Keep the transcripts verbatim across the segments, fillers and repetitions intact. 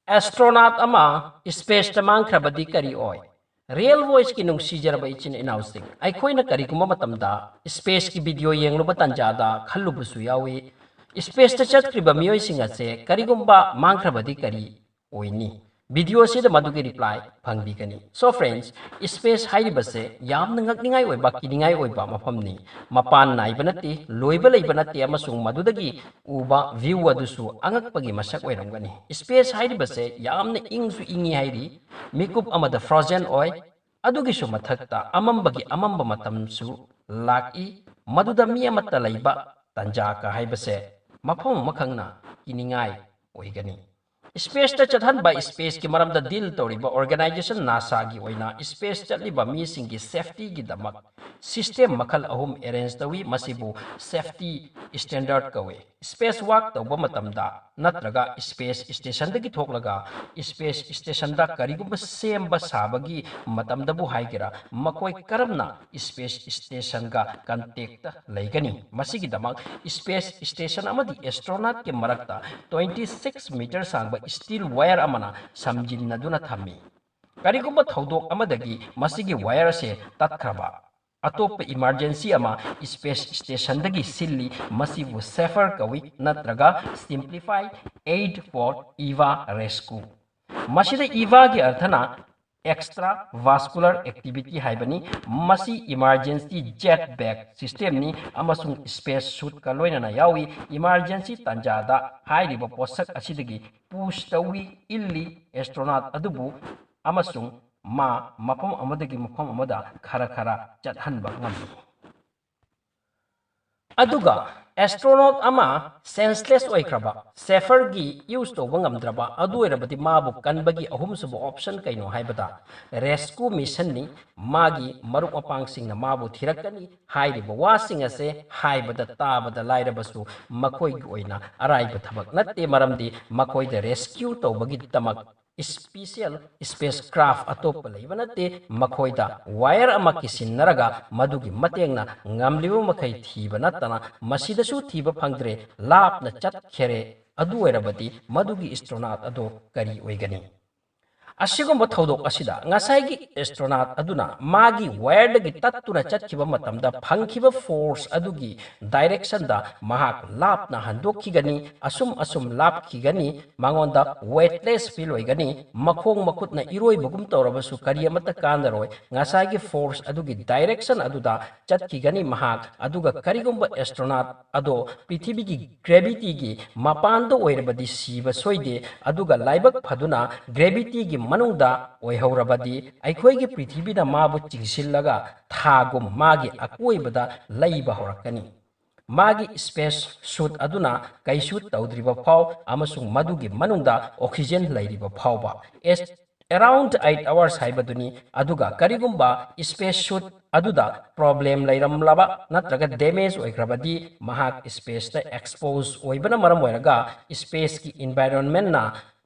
ꯑꯦꯁꯇ꯭ꯔꯣꯅꯥꯠ ꯑꯃ ꯁ꯭ꯄꯦꯁꯇ ꯃꯥꯡꯈ꯭ꯔꯕꯗꯤ ꯀꯔꯤ ꯑꯣꯏ? ꯔꯤꯌꯦꯜ ꯚꯣꯏꯁꯀꯤ ꯅꯨꯡꯁꯤꯖꯔꯕ ꯏꯆꯤꯟ ꯏꯅꯥꯎꯁꯤꯡ, ꯑꯩꯈꯣꯏꯅ ꯀꯔꯤꯒꯨꯝꯕ ꯃꯇꯝꯗ ꯁ꯭ꯄꯦꯁꯀꯤ ꯚꯤꯗꯤꯑꯣ ꯌꯦꯡꯂꯨꯕ ꯇꯥꯟꯖꯥꯗ ꯈꯜꯂꯨꯕꯁꯨ ꯌꯥꯎꯏ, ꯁ꯭ꯄꯦꯁꯇ ꯆꯠꯈ꯭ꯔꯤꯕ ꯃꯤꯑꯣꯏꯁꯤꯡ ꯑꯁꯦ ꯀꯔꯤꯒꯨꯝꯕ ꯃꯥꯡꯈ꯭ꯔꯕꯗꯤ ꯀꯔꯤ ꯑꯣꯏꯅꯤ? ꯚꯤꯗꯤꯑꯣ ꯑꯁꯤꯗ ꯃꯗꯨꯒꯤ ꯔꯤꯄ꯭ꯂꯥꯏ ꯐꯪꯕꯤꯒꯅꯤ꯫ So friends, ꯁ꯭ꯄꯦꯁ ꯍꯥꯏꯔꯤꯕꯁꯦ ꯌꯥꯝꯅ ꯉꯛꯅꯤꯡꯉꯥꯏ ꯑꯣꯏꯕ, ꯀꯤꯅꯤꯡꯉꯥꯏ ꯑꯣꯏꯕ ꯃꯐꯝꯅꯤ꯫ ꯃꯄꯥꯟ ꯅꯥꯏꯕ ꯅꯠꯇꯦ, ꯂꯣꯏꯕ ꯂꯩꯕ ꯅꯠꯇꯦ, ꯑꯃꯁꯨꯡ ꯃꯗꯨꯗꯒꯤ ꯎꯕ ꯚ꯭ꯌꯨ ꯑꯗꯨꯁꯨ ꯑꯉꯛꯄꯒꯤ ꯃꯁꯛ ꯑꯣꯏꯔꯝꯒꯅꯤ꯫ ꯁ꯭ꯄꯦꯁ ꯍꯥꯏꯔꯤꯕꯁꯦ ꯌꯥꯝꯅ ꯏꯪꯁꯨ ꯏꯪꯉꯤ ꯍꯥꯏꯔꯤ, ꯃꯤꯀꯨꯞ ꯑꯃꯗ ꯐ꯭ꯔꯣꯖꯟ ꯑꯣꯏ, ꯑꯗꯨꯒꯤꯁꯨ ꯃꯊꯛꯇ ꯑꯃꯝꯕꯒꯤ ꯑꯃꯝꯕ ꯃꯇꯝꯁꯨ ꯂꯥꯛꯏ, ꯃꯗꯨꯗ ꯃꯤ ꯑꯃꯠꯇ ꯂꯩꯕ ꯇꯟꯖꯥꯒ ꯍꯥꯏꯕꯁꯦ ꯃꯐꯝ ꯑꯃꯈꯛꯅ ꯀꯤꯅꯤꯡꯉꯥꯏ ꯑꯣꯏꯒꯅꯤ꯫ ꯁ꯭ꯄꯦꯁꯇ ꯆꯠꯍꯟꯕ, ꯁ꯭ꯄꯦꯁꯀꯤ ꯃꯔꯝꯗ ꯗꯤꯜ ꯇꯧꯔꯤꯕ ꯑꯣꯔꯒꯅꯥꯏꯖꯦꯁꯟ ꯅꯥꯁꯥꯒꯤ ꯑꯣꯏꯅ ꯁ꯭ꯄꯦꯁ ꯆꯠꯂꯤꯕ ꯃꯤꯁꯤꯡꯒꯤ ꯁꯦꯐꯇꯤꯒꯤꯗꯃꯛ ꯁꯤꯁꯇꯦꯝ ꯃꯈꯜ ꯑꯍꯨꯝ ꯑꯦꯔꯦꯟꯖ ꯇꯧꯏ꯫ ꯃꯁꯤꯕꯨ ꯁꯦꯐꯇꯤ ꯁ꯭ꯇꯦꯟꯗꯔꯗ ꯀꯧꯏ꯫ ꯁ꯭ꯄꯦꯁ ꯋꯥꯛ ꯇꯧꯕ ꯃꯇꯝꯗ ꯅꯠꯇ꯭ꯔꯒ ꯁ꯭ꯄꯦꯁ ꯁ꯭ꯇꯦꯁꯟꯗꯒꯤ ꯊꯣꯛꯂꯒ ꯁ꯭ꯄꯦꯁ ꯁ꯭ꯇꯦꯁꯟꯗ ꯀꯔꯤꯒꯨꯝꯕ ꯁꯦꯝꯕ ꯁꯥꯕꯒꯤ ꯃꯇꯝꯗꯕꯨ ꯍꯥꯏꯒꯦꯔꯥ, ꯃꯈꯣꯏ ꯀꯔꯝꯅ ꯁ꯭ꯄꯦꯁ ꯁ꯭ꯇꯦꯁꯟꯒ ꯀꯟꯇꯦꯛꯇ ꯂꯩꯒꯅꯤ? ꯃꯁꯤꯒꯤꯗꯃꯛ ꯁ꯭ꯄꯦꯁ ꯁ꯭ꯇꯦꯁꯟ ꯑꯃꯗꯤ ꯑꯦꯁꯇ꯭ꯔꯣꯅꯥꯠꯀꯤ ꯃꯔꯛꯇ twenty six meter ꯁꯥꯡꯕ ꯁ꯭ꯇꯤꯜ ꯋꯥꯌꯔ ꯑꯃꯅ ꯁꯝꯖꯤꯟꯅꯗꯨꯅ ꯊꯝꯃꯤ꯫ ꯀꯔꯤꯒꯨꯝꯕ ꯊꯧꯗꯣꯛ ꯑꯃꯗꯒꯤ ꯃꯁꯤꯒꯤ ꯋꯥꯌꯔ ꯑꯁꯦ ꯇꯠꯈ꯭ꯔꯕ, ꯑꯇꯣꯞꯄ ꯏꯃꯥꯔꯖꯦꯟꯁꯤ ꯑꯃ ꯁ꯭ꯄꯦꯁ ꯁ꯭ꯇꯦꯁꯟꯗꯒꯤ ꯁꯤꯜꯂꯤ꯫ ꯃꯁꯤꯕꯨ ꯁꯦꯐꯔ ꯀꯧꯏ, ꯅꯠꯇ꯭ꯔꯒ Simplified Aid for Eva Rescue꯫ ꯃꯁꯤꯗ ꯏꯚꯥꯒꯤ ꯑꯔꯊꯅ ꯑꯦꯛꯁꯇ꯭ꯔꯥ ꯚꯥꯁꯀꯨꯂꯔ ꯑꯦꯛꯇꯤꯚꯤꯇꯤ ꯍꯥꯏꯕꯅꯤ꯫ ꯃꯁꯤ ꯏꯃꯥꯔꯖꯦꯟꯁꯤ ꯖꯦꯠ ꯕꯦꯛ ꯁꯤꯁꯇꯦꯝꯅꯤ ꯑꯃꯁꯨꯡ ꯁ꯭ꯄꯦꯁ ꯁꯨꯠꯀ ꯂꯣꯏꯅꯅ ꯌꯥꯎꯏ꯫ ꯏꯃꯥꯔꯖꯦꯟꯁꯤ ꯇꯥꯟꯖꯥꯗ ꯍꯥꯏꯔꯤꯕ ꯄꯣꯠꯁꯛ ꯑꯁꯤꯗꯒꯤ ꯄꯨꯁ ꯇꯧꯏ, ꯏꯜꯂꯤ ꯑꯦꯁꯇ꯭ꯔꯣꯅꯥꯠ ꯑꯗꯨꯕꯨ, ꯑꯃꯁꯨꯡ ꯃꯥ ꯃꯐꯝ ꯑꯃꯗꯒꯤ ꯃꯐꯝ ꯑꯃꯗ ꯈꯔ ꯈꯔ ꯆꯠꯍꯟꯕ ꯉꯝꯃꯤ꯫ ꯑꯗꯨꯒ ꯑꯦꯁꯇ꯭ꯔꯣꯅꯣꯠ ꯑꯃ ꯁꯦꯟꯁꯂꯦꯁ ꯑꯣꯏꯈ꯭ꯔꯕ, ꯁꯦꯐꯔꯒꯤ ꯌꯨꯁ ꯇꯧꯕ ꯉꯝꯗ꯭ꯔꯕ, ꯑꯗꯨ ꯑꯣꯏꯔꯕꯗꯤ ꯃꯥꯕꯨ ꯀꯟꯕꯒꯤ ꯑꯍꯨꯝꯁꯨꯕ ꯑꯣꯞꯁꯟ ꯀꯩꯅꯣ ꯍꯥꯏꯕꯗ ꯔꯦꯁꯀ꯭ꯌꯨ ꯃꯤꯁꯟꯅꯤ꯫ ꯃꯥꯒꯤ ꯃꯔꯨꯞ ꯃꯄꯥꯡꯁꯤꯡꯅ ꯃꯥꯕꯨ ꯊꯤꯔꯛꯀꯅꯤ꯫ ꯍꯥꯏꯔꯤꯕ ꯋꯥꯁꯤꯡ ꯑꯁꯦ ꯍꯥꯏꯕꯗ ꯇꯥꯕꯗ ꯂꯥꯏꯔꯕꯁꯨ ꯃꯈꯣꯏꯒꯤ ꯑꯣꯏꯅ ꯑꯔꯥꯏꯕ ꯊꯕꯛ ꯅꯠꯇꯦ, ꯃꯔꯝꯗꯤ ꯃꯈꯣꯏꯗ ꯔꯦꯁꯀ꯭ꯌꯨ ꯇꯧꯕꯒꯤꯗꯃꯛ special spacecraft ꯑꯇꯣꯞꯄ ꯂꯩꯕ ꯅꯠꯇꯦ꯫ ꯃꯈꯣꯏꯗ wire ꯑꯃ ꯀꯤꯁꯤꯟꯅꯔꯒ ꯃꯗꯨꯒꯤ ꯃꯇꯦꯡꯅ ꯉꯝꯂꯤꯕ ꯃꯈꯩ ꯊꯤꯕ ꯅꯠꯇꯅ ꯃꯁꯤꯗꯁꯨ ꯊꯤꯕ ꯐꯪꯗ꯭ꯔꯦ, ꯂꯥꯞꯅ ꯆꯠꯈ꯭ꯔꯦ꯫ ꯑꯗꯨ ꯑꯣꯏꯔꯕꯗꯤ ꯃꯗꯨꯒꯤ astronaut ꯑꯗꯣ ꯀꯔꯤ ꯑꯣꯏꯒꯅꯤ? ꯑꯁꯤꯒꯨꯝꯕ ꯊꯧꯗꯣꯛ ꯑꯁꯤꯗ ꯉꯁꯥꯏꯒꯤ astronaut ꯑꯗꯨꯅ ꯃꯥꯒꯤ wireꯗꯒꯤ ꯇꯠꯇꯨꯅ ꯆꯠꯈꯤꯕ ꯃꯇꯝꯗ ꯐꯪꯈꯤꯕ force ꯑꯗꯨꯒꯤ directionꯗ ꯃꯍꯥꯛ ꯂꯥꯞꯅ ꯍꯟꯗꯣꯛꯈꯤꯒꯅꯤ, ꯑꯁꯨꯝ ꯑꯁꯨꯝ ꯂꯥꯞꯈꯤꯒꯅꯤ, ꯃꯉꯣꯟꯗ weightless feel ꯑꯣꯏꯒꯅꯤ, ꯃꯈꯣꯡ ꯃꯈꯨꯠꯅ ꯏꯔꯣꯏꯕꯒꯨꯝ ꯇꯧꯔꯕꯁꯨ ꯀꯔꯤ ꯑꯃꯠꯇ ꯀꯥꯟꯅꯔꯣꯏ, ꯉꯁꯥꯏꯒꯤ force ꯑꯗꯨꯒꯤ direction ꯑꯗꯨꯗ ꯆꯠꯈꯤꯒꯅꯤ ꯃꯍꯥꯛ꯫ ꯑꯗꯨꯒ ꯀꯔꯤꯒꯨꯝꯕ astronaut ꯑꯗꯣ ꯄ꯭ꯔꯤꯊꯤꯕꯤꯒꯤ gravityꯒꯤ ꯃꯄꯥꯟꯗ ꯑꯣꯏꯔꯕꯗꯤ ꯁꯤꯕ ꯁꯣꯏꯗꯦ, ꯑꯗꯨꯒ ꯂꯥꯏꯕꯛ ꯐꯗꯨꯅ gravityꯒꯤ ꯃꯅꯨꯡꯗ ꯑꯣꯏꯍꯧꯔꯕꯗꯤ ꯑꯩꯈꯣꯏꯒꯤ ꯄ꯭ꯔꯤꯊꯤꯕꯤꯅ ꯃꯥꯕꯨ ꯆꯤꯡꯁꯤꯜꯂꯒ ꯊꯥꯒꯨꯝ ꯃꯥꯒꯤ ꯑꯀꯣꯏꯕꯗ ꯂꯩꯕ ꯍꯧꯔꯛꯀꯅꯤ꯫ ꯃꯥꯒꯤ space suit ꯑꯗꯨꯅ ꯀꯩꯁꯨ ꯇꯧꯗ꯭ꯔꯤꯕ ꯐꯥꯎ ꯑꯃꯁꯨꯡ ꯃꯗꯨꯒꯤ ꯃꯅꯨꯡꯗ oxygen ꯂꯩꯔꯤꯕ ꯐꯥꯎꯕ꯫ ꯑꯦꯁ-, around eight hours ꯍꯥꯏꯕꯗꯨꯅꯤ꯫ ꯑꯗꯨꯒ ꯀꯔꯤꯒꯨꯝꯕ space suit ꯑꯗꯨꯗ problem ꯂꯩꯔꯝꯂꯕ ꯅꯠꯇ꯭ꯔꯒ damage ꯑꯣꯏꯈ꯭ꯔꯕꯗꯤ ꯃꯍꯥꯛ spaceꯇ expose ꯑꯣꯏꯕꯅ ꯃꯔꯝ ꯑꯣꯏꯔꯒ spaceꯀꯤ environmentꯅ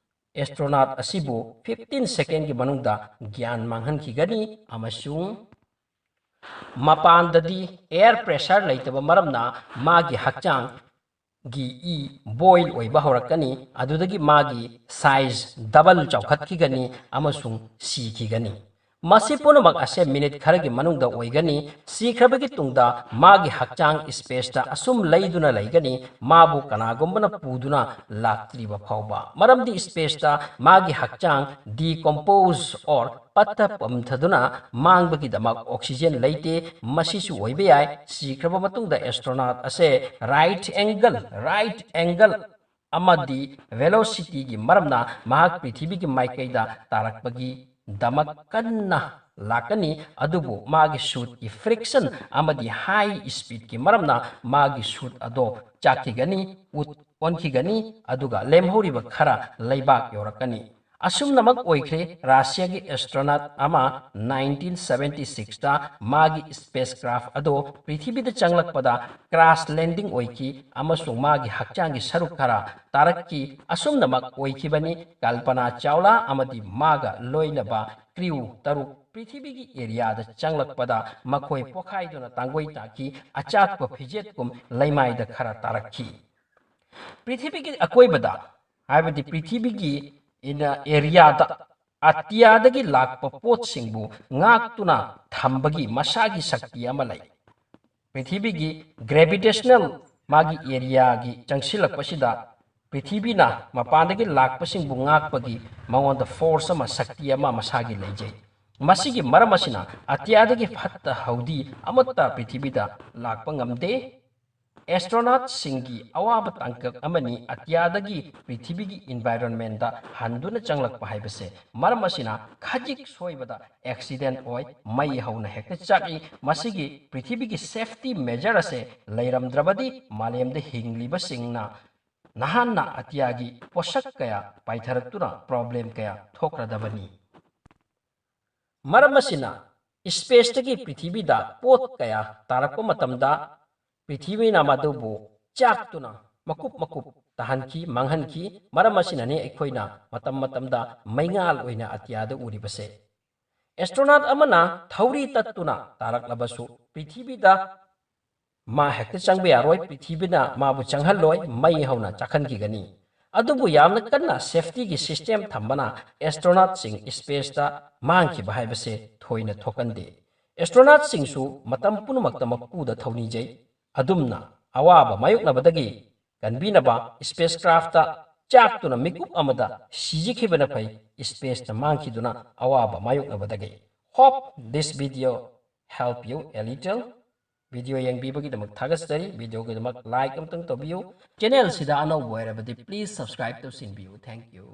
astronaut ꯑꯁꯤꯕꯨ fifteen secondꯀꯤ ꯃꯅꯨꯡꯗ ꯒ꯭ꯌꯥꯟ ꯃꯥꯡꯍꯟꯈꯤꯒꯅꯤ ꯑꯃꯁꯨꯡ ꯃꯄꯥꯟꯗꯗꯤ air pressure ꯂꯩꯇꯕ ꯃꯔꯝꯅ ꯃꯥꯒꯤ ꯍꯛꯆꯥꯡꯒꯤ ꯏ boil ꯑꯣꯏꯕ ꯍꯧꯔꯛꯀꯅꯤ꯫ ꯑꯗꯨꯗꯒꯤ ꯃꯥꯒꯤ size double ꯆꯥꯎꯈꯠꯈꯤꯒꯅꯤ ꯑꯃꯁꯨꯡ ꯁꯤꯈꯤꯒꯅꯤ꯫ ꯃꯁꯤ ꯄꯨꯝꯅꯃꯛ ꯑꯁꯦ minute ꯈꯔꯒꯤ ꯃꯅꯨꯡꯗ ꯑꯣꯏꯒꯅꯤ꯫ ꯁꯤꯈ꯭ꯔꯕꯒꯤ ꯇꯨꯡꯗ ꯃꯥꯒꯤ ꯍꯛꯆꯥꯡ spaceꯇ ꯑꯁꯨꯝ ꯂꯩꯗꯨꯅ ꯂꯩꯒꯅꯤ, ꯃꯥꯕꯨ ꯀꯅꯥꯒꯨꯝꯕꯅ ꯄꯨꯗꯨꯅ ꯂꯥꯛꯇ꯭ꯔꯤꯕ ꯐꯥꯎꯕ꯫ ꯃꯔꯝꯗꯤ spaceꯇ ꯃꯥꯒꯤ ꯍꯛꯆꯥꯡ decompose or ꯄꯠꯊ ꯄꯨꯝꯊꯗꯨꯅ ꯃꯥꯡꯕꯒꯤꯗꯃꯛ oxygen ꯂꯩꯇꯦ꯫ ꯃꯁꯤꯁꯨ ꯑꯣꯏꯕ ꯌꯥꯏ, ꯁꯤꯈ꯭ꯔꯕ ꯃꯇꯨꯡꯗ astronaut ꯑꯁꯦ right angle, right angle ꯑꯃꯗꯤ velocityꯒꯤ ꯃꯔꯝꯅ ꯃꯍꯥꯛ ꯄ꯭ꯔꯤꯊꯤꯕꯤꯒꯤ ꯃꯥꯏꯀꯩꯗ ꯇꯥꯔꯛꯄꯒꯤꯗꯃꯛ ꯀꯟꯅ ꯂꯥꯛꯀꯅꯤ, ꯑꯗꯨꯕꯨ ꯃꯥꯒꯤ suitꯀꯤ friction ꯑꯃꯗꯤ high speedꯀꯤ ꯃꯔꯝꯅ ꯃꯥꯒꯤ suit ꯑꯗꯣ ꯆꯥꯛꯈꯤꯒꯅꯤ, ꯎꯠ ꯑꯣꯟꯈꯤꯒꯅꯤ, ꯑꯗꯨꯒ ꯂꯦꯝꯍꯧꯔꯤꯕ ꯈꯔ ꯂꯩꯕꯥꯛ ꯌꯧꯔꯛꯀꯅꯤ꯫ ꯑꯁꯨꯝꯅꯃꯛ ꯑꯣꯏꯈ꯭ꯔꯦ, ꯔꯁꯤꯌꯥꯒꯤ ꯑꯦꯁꯇ꯭ꯔꯣꯅꯥꯠ ꯑꯃ ꯅꯥꯏꯟꯇꯤꯟ ꯁꯚꯦꯟꯇꯤ ꯁꯤꯛꯁꯇ ꯃꯥꯒꯤ ꯁ꯭ꯄꯦꯁ ꯀ꯭ꯔꯥꯐ ꯑꯗꯣ ꯄ꯭ꯔꯤꯊꯤꯕꯤꯗ ꯆꯪꯂꯛꯄꯗ ꯀ꯭ꯔꯥꯁ ꯂꯦꯟꯗꯤꯡ ꯑꯣꯏꯈꯤ ꯑꯃꯁꯨꯡ ꯃꯥꯒꯤ ꯍꯛꯆꯥꯡꯒꯤ ꯁꯔꯨꯛ ꯈꯔ ꯇꯥꯔꯛꯈꯤ꯫ ꯑꯁꯨꯝꯅꯃꯛ ꯑꯣꯏꯈꯤꯕꯅꯤ꯫ ꯀꯜꯄꯅꯥ ꯆꯥꯎꯂꯥ ꯑꯃꯗꯤ ꯃꯥꯒ ꯂꯣꯏꯅꯕ ꯀ꯭ꯔꯤꯎ ꯇꯔꯨꯛ ꯄ꯭ꯔꯤꯊꯤꯕꯤꯒꯤ ꯑꯦꯔꯤꯌꯥꯗ ꯆꯪꯂꯛꯄꯗ ꯃꯈꯣꯏ ꯄꯣꯈꯥꯏꯗꯨꯅ ꯇꯥꯡꯒꯣꯏ ꯇꯥꯈꯤ꯫ ꯑꯆꯥꯛꯄ ꯐꯤꯖꯦꯠꯀꯨꯝ ꯂꯩꯃꯥꯏꯗ ꯈꯔ ꯇꯥꯔꯛꯈꯤ꯫ ꯄ꯭ꯔꯤꯊꯤꯕꯤꯒꯤ ꯑꯀꯣꯏꯕꯗ, ꯍꯥꯏꯕꯗꯤ ꯄ꯭ꯔꯤꯊꯤꯕꯤꯒꯤ ꯏꯟꯅ ꯑꯦꯔꯤꯌꯥꯗ ꯑꯇꯤꯌꯥꯗꯒꯤ ꯂꯥꯛꯄ ꯄꯣꯠꯁꯤꯡꯕꯨ ꯉꯥꯛꯇꯨꯅ ꯊꯝꯕꯒꯤ ꯃꯁꯥꯒꯤ ꯁꯛꯇꯤ ꯑꯃ ꯂꯩ꯫ ꯄ꯭ꯔꯤꯊꯤꯕꯤꯒꯤ ꯒ꯭ꯔꯦꯚꯤꯇꯦꯁꯅꯦꯜ ꯃꯥꯒꯤ ꯑꯦꯔꯤꯌꯥꯒꯤ ꯆꯪꯁꯤꯜꯂꯛꯄꯁꯤꯗ ꯄ꯭ꯔꯤꯊꯤꯕꯤꯅ ꯃꯄꯥꯟꯗꯒꯤ ꯂꯥꯛꯄꯁꯤꯡꯕꯨ ꯉꯥꯛꯄꯒꯤ ꯃꯉꯣꯟꯗ ꯐꯣꯔꯁ ꯑꯃ, ꯁꯛꯇꯤ ꯑꯃ ꯃꯁꯥꯒꯤ ꯂꯩꯖꯩ꯫ ꯃꯁꯤꯒꯤ ꯃꯔꯝ ꯑꯁꯤꯅ ꯑꯇꯤꯌꯥꯗꯒꯤ ꯐꯠꯇ ꯍꯥꯎꯗꯤ ꯑꯃꯠꯇ ꯄ꯭ꯔꯤꯊꯤꯕꯤꯗ ꯂꯥꯛꯄ ꯉꯝꯗꯦ꯫ ꯑꯦꯁꯇ꯭ꯔꯣꯅꯥꯠꯁꯤꯡꯒꯤ ꯑꯋꯥꯕ ꯇꯥꯡꯀꯛ ꯑꯃꯅꯤ ꯑꯇꯤꯌꯥꯗꯒꯤ ꯄ꯭ꯔꯤꯊꯤꯕꯤꯒꯤ ꯏꯟꯚꯥꯏꯔꯣꯟꯃꯦꯟꯗ ꯍꯟꯗꯨꯅ ꯆꯪꯂꯛꯄ ꯍꯥꯏꯕꯁꯦ꯫ ꯃꯔꯝ ꯑꯁꯤꯅ ꯈꯖꯤꯛ ꯁꯣꯏꯕꯗ ꯑꯦꯛꯁꯤꯗꯦꯟ ꯑꯣꯏ, ꯃꯩ ꯍꯧꯅ ꯍꯦꯛꯇ ꯆꯥꯛꯏ꯫ ꯃꯁꯤꯒꯤ ꯄ꯭ꯔꯤꯊꯤꯕꯤꯒꯤ ꯁꯦꯐꯇꯤ ꯃꯦꯖꯔ ꯑꯁꯦ ꯂꯩꯔꯝꯗ꯭ꯔꯕꯗꯤ ꯃꯥꯂꯦꯝꯗ ꯍꯤꯡꯂꯤꯕꯁꯤꯡꯅ ꯅꯍꯥꯟꯅ ꯑꯇꯤꯌꯥꯒꯤ ꯄꯣꯠꯁꯛ ꯀꯌꯥ ꯄꯥꯏꯊꯔꯛꯇꯨꯅ ꯄ꯭ꯔꯣꯕ꯭ꯂꯦꯝ ꯀꯌꯥ ꯊꯣꯛꯈ꯭ꯔꯗꯕꯅꯤ꯫ ꯃꯔꯝ ꯑꯁꯤꯅ ꯁ꯭ꯄꯦꯁꯇꯒꯤ ꯄ꯭ꯔꯤꯊꯤꯕꯤꯗ ꯄꯣꯠ ꯀꯌꯥ ꯇꯥꯔꯛꯄ ꯃꯇꯝꯗ ꯄ꯭ꯔꯤꯊꯤꯕꯤꯅ ꯃꯗꯨꯕꯨ ꯆꯥꯛꯇꯨꯅ ꯃꯀꯨꯞ ꯃꯀꯨꯞ ꯇꯥꯍꯟꯈꯤ, ꯃꯥꯡꯍꯟꯈꯤ꯫ ꯃꯔꯝ ꯑꯁꯤꯅꯅꯤ ꯑꯩꯈꯣꯏꯅ ꯃꯇꯝ ꯃꯇꯝꯗ ꯃꯩꯉꯥꯜ ꯑꯣꯏꯅ ꯑꯇꯤꯌꯥꯗ ꯎꯔꯤꯕꯁꯦ꯫ ꯑꯦꯁꯇ꯭ꯔꯣꯅꯥꯠ ꯑꯃꯅ ꯊꯧꯔꯤ ꯇꯠꯇꯨꯅ ꯇꯥꯔꯛꯂꯕꯁꯨ ꯄ꯭ꯔꯤꯊꯤꯕꯤꯗ ꯃꯥ ꯍꯦꯛꯇ ꯆꯪꯕ ꯌꯥꯔꯣꯏ, ꯄ꯭ꯔꯤꯊꯤꯕꯤꯅ ꯃꯥꯕꯨ ꯆꯪꯍꯜꯂꯣꯏ, ꯃꯩ ꯍꯧꯅ ꯆꯥꯛꯍꯟꯈꯤꯒꯅꯤ꯫ ꯑꯗꯨꯕꯨ ꯌꯥꯝꯅ ꯀꯟꯅ ꯁꯦꯐꯇꯤꯒꯤ ꯁꯤꯁꯇꯦꯝ ꯊꯝꯕꯅ ꯑꯦꯁꯇ꯭ꯔꯣꯅꯥꯠꯁꯤꯡ ꯁ꯭ꯄꯦꯁꯇ ꯃꯥꯡꯈꯤꯕ ꯍꯥꯏꯕꯁꯦ ꯊꯣꯏꯅ ꯊꯣꯛꯀꯟꯗꯦ꯫ ꯑꯦꯁꯇ꯭ꯔꯣꯅꯥꯠꯁꯤꯡꯁꯨ ꯃꯇꯝ ꯄꯨꯝꯅꯃꯛꯇ ꯃꯄꯨꯗ ꯊꯧꯅꯤꯖꯩ꯫ ꯑꯗꯨꯝꯅ ꯑꯋꯥꯕ ꯃꯥꯌꯣꯛꯅꯕꯗꯒꯤ ꯀꯟꯕꯤꯅꯕ ꯁ꯭ꯄꯦꯁ ꯀ꯭ꯔꯥꯐꯇ ꯆꯥꯛꯇꯨꯅ ꯃꯤꯀꯨꯞ ꯑꯃꯗ ꯁꯤꯖꯈꯤꯕꯅ ꯐꯩ, ꯁ꯭ꯄꯦꯁꯇ ꯃꯥꯡꯈꯤꯗꯨꯅ ꯑꯋꯥꯕ ꯃꯥꯌꯣꯛꯅꯕꯗꯒꯤ꯫ Hope this video help you a little. Video ꯌꯦꯡꯕꯤꯕꯒꯤꯗꯃꯛ ꯊꯥꯒꯠꯆꯔꯤ꯫ ꯚꯤꯗꯤꯑꯣꯒꯤꯗꯃꯛ ꯂꯥꯏꯛ ꯑꯃꯇꯪ ꯇꯧꯕꯤꯌꯨ꯫ ꯆꯦꯅꯦꯜꯁꯤꯗ ꯑꯅꯧꯕ ꯑꯣꯏꯔꯕꯗꯤ please subscribe ꯇꯧꯁꯤꯟꯕꯤꯌꯨ꯫ Thank you.